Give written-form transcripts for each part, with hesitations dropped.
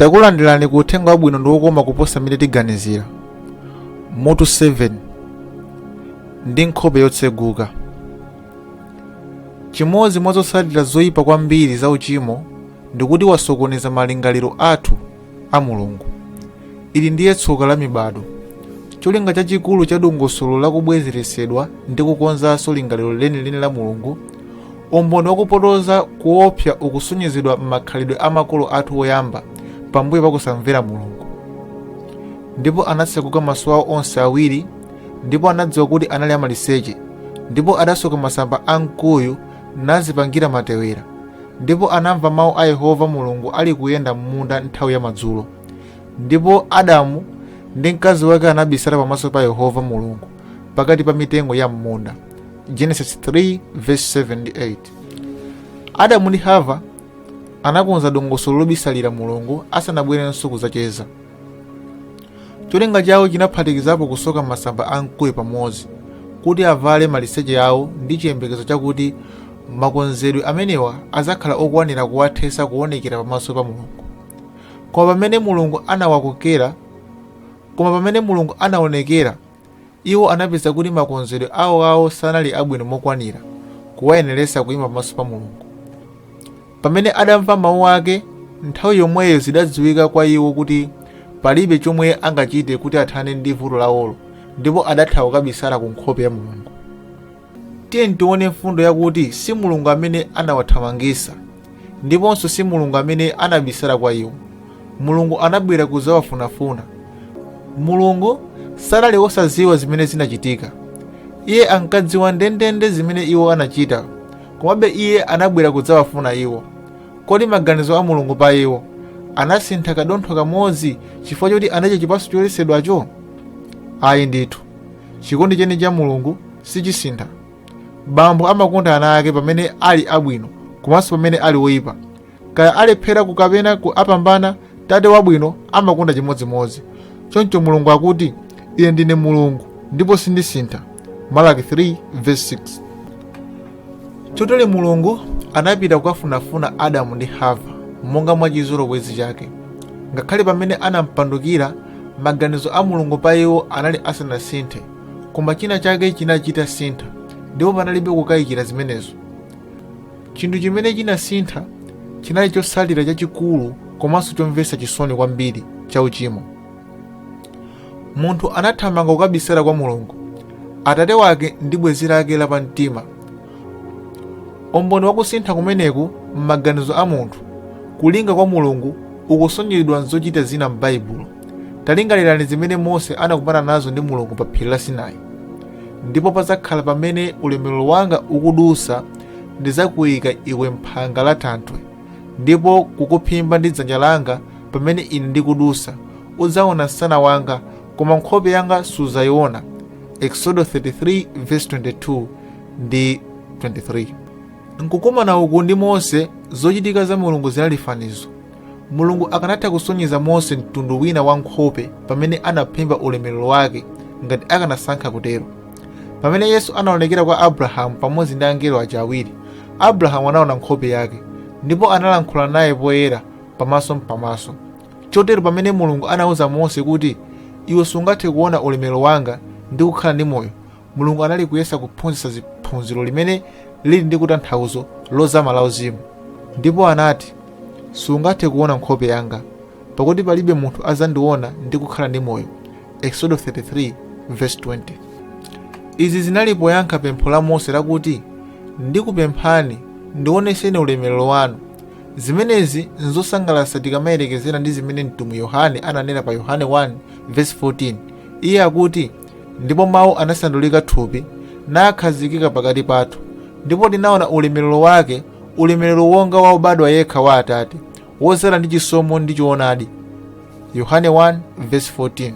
Takulandirani ku Uthenga Wabwino ndi wokoma kuposa mmene tiganizira. Mutu 7 ndi nkhope yotseguka. Chimodzi mwa zotsatira zoyipa kwambiri za uchimo ndikuti wasokoneza malingaliro athu a Mulungu. Ili ndiye tsoka la mibado. Cholinga chachikulu cha dongosolo la kubwezeretsedwa ndi kukonzanso lingaliro lenileni la Mulungu. Umboni wakupotoza kuopsa ukusonyezedwa m'makhalidwe a makolo athu oyamba pambuyo pa kusamvera Mulungu. Ndipo anatseguka maso awo onse awiri, ndipo anadziwa kuti anali amaliseche, ndipo adasoka masamba a mkuyu nazipangira matewera. Ndipo anamva mawu a Yehova Mulungu ali kuyenda m'munda nthawi ya madzulo. Ndipo Adamu ndi mkazi wake anabisala pamaso pa Yehova Mulungu pakati pa mitengo ya m'munda. Genesis 3 verse 7 ndi 8. Adamu ndi Hava anakonza dongosolo lobisalira Mulungu asanabwerenso kudzacheza. Cholinga chawo chinaphatikizapo kusoka masamba a mkuyu pamodzi kuti avale maliseche awo ndi chiyembekezo chakuti makonzedwe amenewa adzakhala okwanira kuwathetsa kuonekera pamaso pa Mulungu. Koma pamene Mulungu anawakokera, koma pamene Mulungu anaonekera, iwo anapeza kuti makonzedwe awoawo sanali abwino mokwanira kuwayeneretsa kuima pamaso pa Mulungu. Pamene adamva mawu ake, nthawi yomweyo zidadziwika kwa iwo kuti palibe chomwe angachite kuti athane ndi vuto lawolo, ndipo adathawa kukabisala ku nkhope ya Mulungu. Tiyeni tione mfundo yakuti si Mulungu amene anawathamangitsa, ndiponso si Mulungu amene anabisala kwa iwo. Mulungu anabwera kudzawafunafuna. Mulungu sanali wosadziwa zimene zinachitika. Iye ankadziwa ndendende zimene iwo anachita, komabe Iye anabwera kudzawafuna iwo. Kodi maganizo a Mulungu pa iwo anasintha kadontho kamodzi chifukwa choti anadya chipatso choletsedwacho? Ayi ndithu. Chikondi cheni cha Mulungu sichisintha. Bambo amakonda ana ake pamene ali abwino komanso pamene ali oyipa. Kaya alephera kapena apambana, tate wabwino amakonda chimodzimodzi. Choncho Mulungu akuti, Ine ndine Mulungu ndipo sindisintha. Malaki 3:6. Chotero Mulungu anapita kukafunafuna Adamu ndi Hava monga mwa chizolowezi chake. Ngakhale pamene anampandukira, maganizo a Mulungu pa iwo anali asanasinthe, koma china chake chinachita sintha, ndipo panalibe kukayikira zimenezo. Chinthu chimene chinasintha chinali chotsatira chachikulu komanso chomvetsa chisoni kwambiri cha uchimo. Munthu anathamanga kukabisala kwa Mulungu, Atate wake ndi bwenzi lake lapamtima. Umboni wakusintha kumeneku m'maganizo a munthu kulinga kwa Mulungu ukusonyezedwa m'zochita zina m'Baibulo. Talingalirani zimene Mose anakumana nazo ndi Mulungu pa phiri la Sinai. Ndipo padzakhala pamene ulemerero wanga ukudutsa, ndidzakuika iwe m'phanga la thanthwe, ndipo kukuphimba ndi dzanja langa pamene ine ndikudutsa, udzaona msana wanga, koma nkhope yanga sudzaiona. Eksodo 33:22 ndi 23. Nkukumana uku ndi Mose, zochitika za Mulungu zinali fanizo. Mulungu akanatha kusonyeza Mose mtundu wina wa nkhope pamene anaphimba ulemerero wake ngati akanasankha kutero. Pamene Yesu anaonekera kwa Abrahamu pamodzi ndi angelo aja awiri, Abrahamu anaona nkhope yake ndipo analankhula naye poyera pamaso mpamaso. Chotero pamene Mulungu anauza Mose kuti, Iwe sungathe kuona ulemerero wanga ndi kukhala ndi moyo, Mulungu anali kuyesa kuphunzitsa phunziro limene lili ndi kutanthauzo lozama lauzimu. Ndipo anati, Sungathe kuona nkhope yanga, pakuti palibe munthu adzandiona ndi kukhala ndi moyo. Eksodo 33 verse 20. Izi zinali poyankha pempho la Mose lakuti, Ndikupemphani, ndionetseni ulemerero wanu. Zimenezi nzosangalatsa tikamayerekezera ndi zimene mtumwi Yohane ananena pa Yohane 1 verse 14. Iye akuti, Ndipo Mawu anasandulika thupi, nakhazikika pakati pathu, ndipo tinaona ulemerero wake, ulemerero wonga wa wobadwa yekha wa Atate, wodzala ndi chisomo ndi choonadi. Yohane 1 verse 14.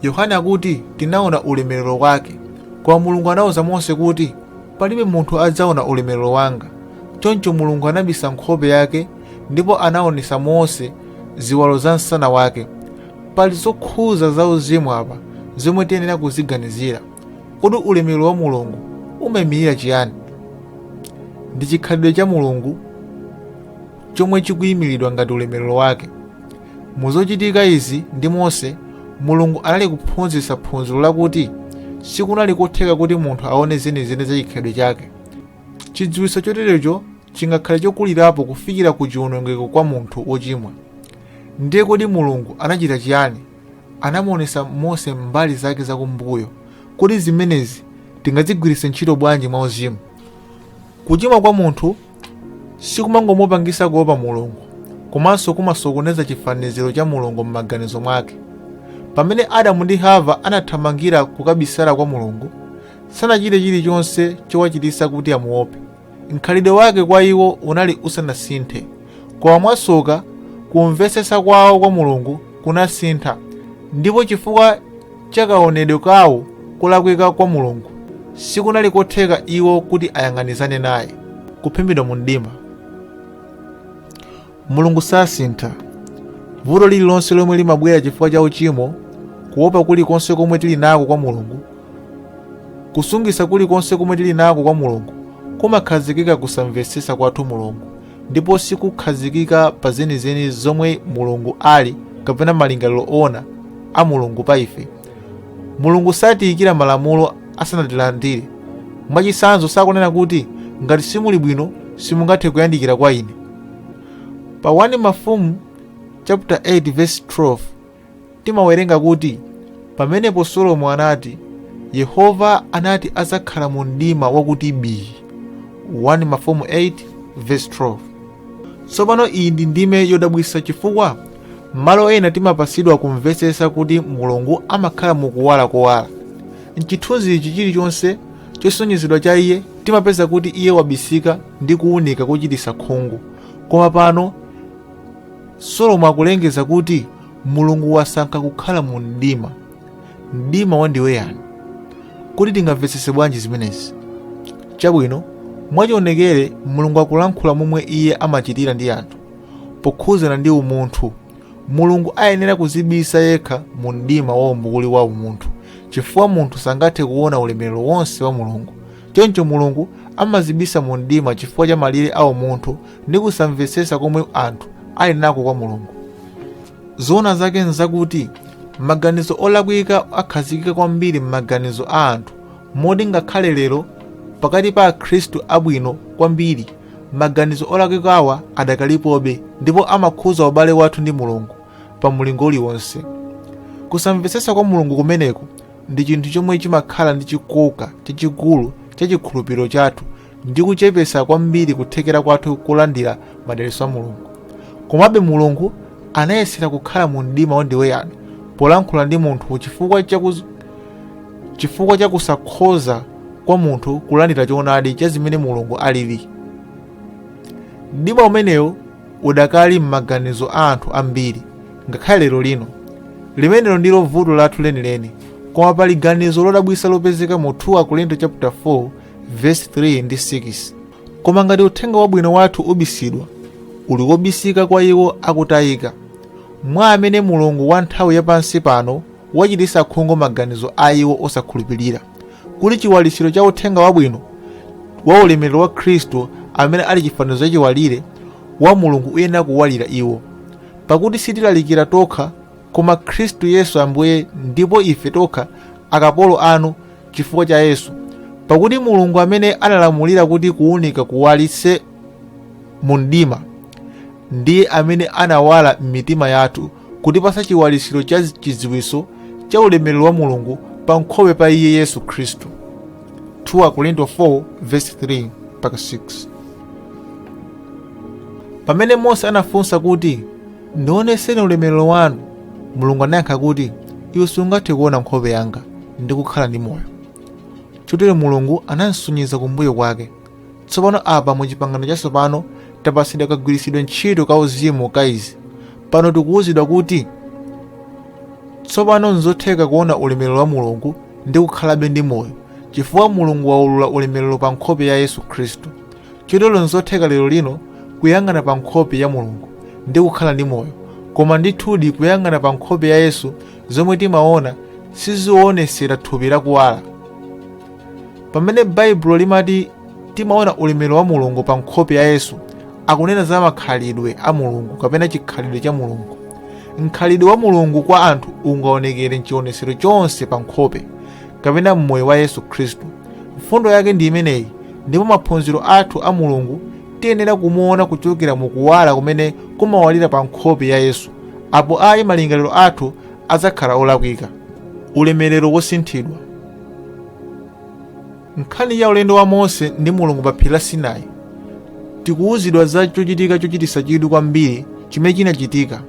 Yohane akuti tinaona ulemerero wake, koma Mulungu anauza Mose kuti palibe munthu adzaona ulemerero wanga. Choncho Mulungu anabisa nkhope yake ndipo anaonetsa Mose ziwalo za msana wake. Pali zokhuza zauzimu apa zomwe tiyenera kuziganizira. Kodi ulemerero wa Mulungu umayimirira chiyani? Ndi chikhalidwe cha Mulungu chomwe chikuyimiridwa ngati ulemerero wake. Muzochitika izi ndi Mose, Mulungu anali kuphunzitsa phunziro lakuti sikunali kotheka kuti munthu aone zenizeni za chikhalidwe chake. Chidziwitso choterecho chingakhale chokulirapo kufikira ku chiwonongeko kwa munthu wochimwa. Ndiye kodi Mulungu anachita chiyani? Anamuonetsa Mose mbali zake zakumbuyo. Kodi zimenezi tingazigwiritse ntchito bwanji mwauzimu? Kuchimwa kwa munthu sikumangomupangisa kuopa Mulungu, komanso kumasokoneza chifaniziro cha Mulungu m'maganizo mwake. Pamene Adamu ndi Hava anathamangira kukabisala kwa Mulungu, sanachite chilichonse chowachititsa kuti amuope. Mkhalidwe wake kwa iwo unali usanasinthe, koma mwatsoka kumvetsetsa kwawo kwa Mulungu kunasintha, ndipo chifukwa cha kaonedwe kawo kolakwika kwa Mulungu, sikunali kotheka iwo kuti ayang'anizane naye. Kuphimbidwa mu mdima. Mulungu sasintha. Vuto lililonse lomwe limabwera chifukwa cha uchimo, kuopa kulikonse komwe tili nako kwa Mulungu, kusungitsa kulikonse komwe tili nako kwa Mulungu, kumakhazikika kusamvetsetsa kwathu Mulungu, ndipo sikukhazikika pa zenizeni zomwe Mulungu ali kapena malingaliro ona a Mulungu pa ife. Mulungu satiyikira malamulo asanatilandire. Mwachitsanzo, sakunena kuti ngati simuli bwino simungathe kuyandikira kwa ine. Pa 1 Mafumu chapter 8 verse 12 timawerenga kuti pamenepo Solomo anati, Yehova anati adzakhala mu mdima wakuti bii. 1 Mafumu 8 verse 12. Tsopano iyi ndi ndime yodabwitsa chifukwa malo ena timapasidwa kumvetsetsa kuti Mulungu amakhala mukuwala kowala. Mchithunzi ichi chilichonse chosonyezedwa cha iye timapeza kuti iye wabisika ndi kuwunika kochititsa khungu. Koma pano Solomo akulengeza kuti Mulungu wasankha kukhala mu mdima. Mdima wandiweyani. Kodi tingamvetsetse bwanji zimenezi? Chabwino, mwachionekere Mulungu akulankhula momwe iye amachitira ndi anthu pokhuzana ndi umunthu. Mulungu ayenera kuzibisa yekha mu mdima wa umbuli wa umunthu, chifukwa munthu sangathe kuona ulemerero wonse wa Mulungu. Choncho Mulungu amazibisa mu mdima chifukwa cha malire a umunthu ndi kusamvetsetsa komwe anthu ali nako kwa Mulungu. Zoona zake nzakuti maganizo olakwika akhazikika kwambiri m'maganizo a anthu, moti ngakhale lero pakati pa Akhristu abwino kwambiri maganizo olakwikawa adakalipobe ndipo amakhuza ubale wathu ndi Mulungu pa mulingo uliwonse. Kusamvetsetsa kwa Mulungu kumeneko ndi chinthu chomwe chimakhala ndi chikoka chachikulu cha chikhulupiriro chathu ndi kuchepesa kwambiri kuthekera kwathu kulandira madalitso a Mulungu. Komabe Mulungu anayesera kukhala mu mdima wandiweyani polankhula ndi munthu chifukwa cha kusakhoza kwa munthu kulandira choonadi cha zimene Mulungu alili. Mdima umenewo udakali m'maganizo a anthu ambiri ngakhale lero lino. Limenelo ndilo vuto lathu lenileni. Koma pali ganizo lodabwitsa lopezeka mu 2 Akorinto chapter 4 verse 3 ndi 6. Koma ngati uthenga wabwino wathu ubisidwa, uli wobisika kwa iwo akutayika, mwa amene Mulungu wa nthawi yapansi pano wachititsa khungu maganizo a iwo osakhulupirira, kuti chiwalitsiro cha uthenga wabwino wa ulemerero wa Khristu amene ali chifanizo chachiwalire wa Mulungu uyenera kuwalira iwo. Pakuti sitilalikira tokha, koma Khristu Yesu Ambuye, ndipo ife tokha akapolo anu chifukwa cha Yesu. Pakuti Mulungu amene analamulira kuti kuwunika kuwalitse mu mdima, ndiye amene anawala m'mitima yathu kutipatsa chiwalitsiro cha chidziwitso cha ulemerero wa Mulungu pa nkhope pa iye Yesu Khristu. 2 Akorinto 4 verse 3 mpaka 6. Pamene Mose anafunsa kuti ndionetseni ulemerero wanu, Mulungu anayankha kuti iwe sungathe kuona nkhope yanga ndi kukhala ndi moyo. Chotero Mulungu anamsonyeza kumbuyo kwake. Tsopano apa mu Chipangano Chatsopano tapatsidwa kagwiritsidwe ntchito ka uzimu ka izi. Pano tikuwuzidwa kuti tsopano nzotheka kuona ulemerero wa Mulungu ndi kukhalabe ndi moyo, chifukwa Mulungu waulula ulemerero pa nkhope ya Yesu Khristu. Chotero nzotheka lero lino kuyang'ana pa nkhope ya Mulungu ndi kukhala ndi moyo, koma ndithudi kuyang'ana pa nkhope ya Yesu zomwe timaona sizionesera thupi lakuwala. Pamene Baibulo limati timaona ulemerero wa Mulungu pa nkhope ya Yesu, akunena za makhalidwe a Mulungu kapena chikhalidwe cha Mulungu. Mkhalidwe wa Mulungu kwa anthu ungaonekere mchionesero chonse pa nkhope kapena mmoyo wa Yesu Khristu. Mfundo yake ndi imeneyi, ndipo maphunziro athu a Mulungu tiyenera kumuona kuchokera mukuwala kumene kumawalira pa nkhope ya Yesu. Apo ayi, malingaliro athu adzakhala olakwika. Ulemerero wosinthidwa. Nkhani ya ulendo wa Mose ndi Mulungu pa phiri la Sinai tikuwuzidwa za chochitika chochititsa chidwi kwambiri chimene chinachitika.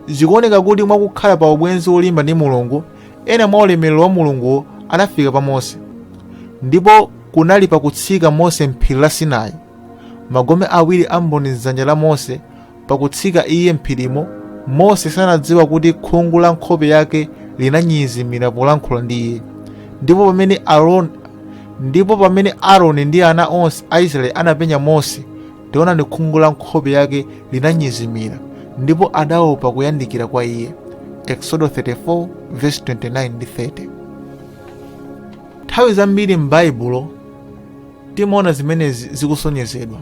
Zikuoneka kuti mwakukhala pa ubwenzi wolimba ndi Mulungu, ena mwa ulemerero wa Mulunguwo anafika pa Mose. Ndipo kunali pakutsika Mose m'phiri la Sinai, magome awiri a mboni m'dzanja la Mose, pakutsika iye m'phirimo, Mose sanadziwa kuti khungu la nkhope yake linanyezimira polankhula ndi iye. Ndipo pamene Aaroni ndi ana onse a Israeli anapenya Mose, taonani khungu la nkhope yake linanyezimira, ndipo adaopa kuyandikira kwa iye. Exodo 34 verse 29 ndi 30. Nthawi zambiri m'Baibulo timaona zimenezi zikusonyezedwa.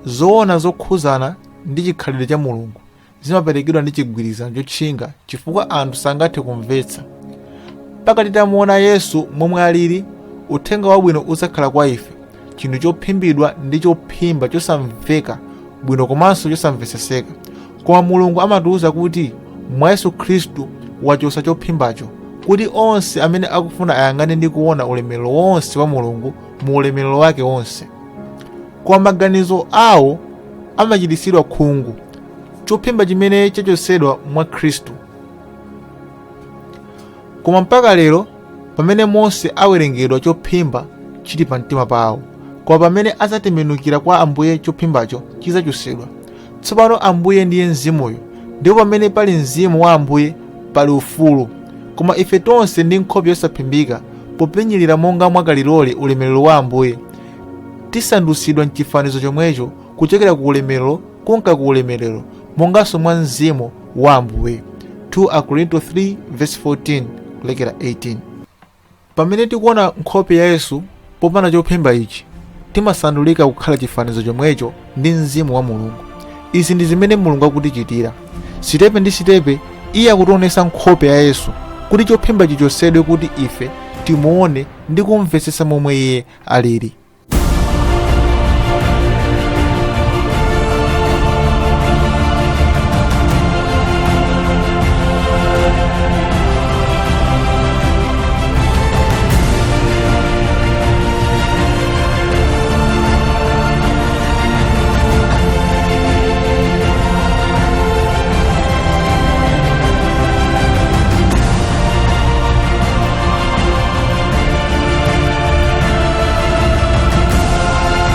Zoona zokhuzana ndi chikhalidwe cha Mulungu zimaperekedwa ndi chigwirizano chotchinga chifukwa anthu sangathe kumvetsa. Mpaka titamuona Yesu momwe alili, uthenga wabwino udzakhala kwa ife chinthu chophimbidwa ndi chophimba chosamveka bwino komanso chosamvetseseka. Koma Mulungu amatiwuza kuti mwa Yesu Khristu wachotsa chophimbacho, kuti onse amene akufuna ayang'ane ndi kuona ulemerero wonse wa Mulungu mu ulemerero wake wonse. Koma maganizo awo amachititsidwa khungu, chophimba chimene chachotsedwa mwa Khristu. Koma mpaka lero pamene Mose awerengedwa chophimba chili pamtima pawo, koma pamene adzatembenukira kwa Ambuye chophimbacho chidzachotsedwa. Tsopano Ambuye ndiye Mzimuyo, ndipo pamene pali Mzimu wa Ambuye pali ufulu. Koma ife tonse ndi nkhope yosaphimbika, popenyerera monga mwakalilole ulemerero wa Ambuye, tisandutsidwa mchifanizo chomwecho kuchokera ku ulemerero kunka ku ulemerero, monganso mwa Mzimu wa Ambuye. 2 Akorinto 3 verse 14 kulekera 18. Pamene tikuona nkhope ya Yesu popanda chophimba ichi, timasandulika kukhala chifanizo chomwecho ndi Mzimu wa Mulungu. Izi ndi zimene Mulungu akutichitira. Sitepe ndi sitepe, Iye akutionetsa nkhope ya Yesu kuti chophimba chichotsedwe kuti ife timuone ndi kumvetsetsa momwe Iye alili.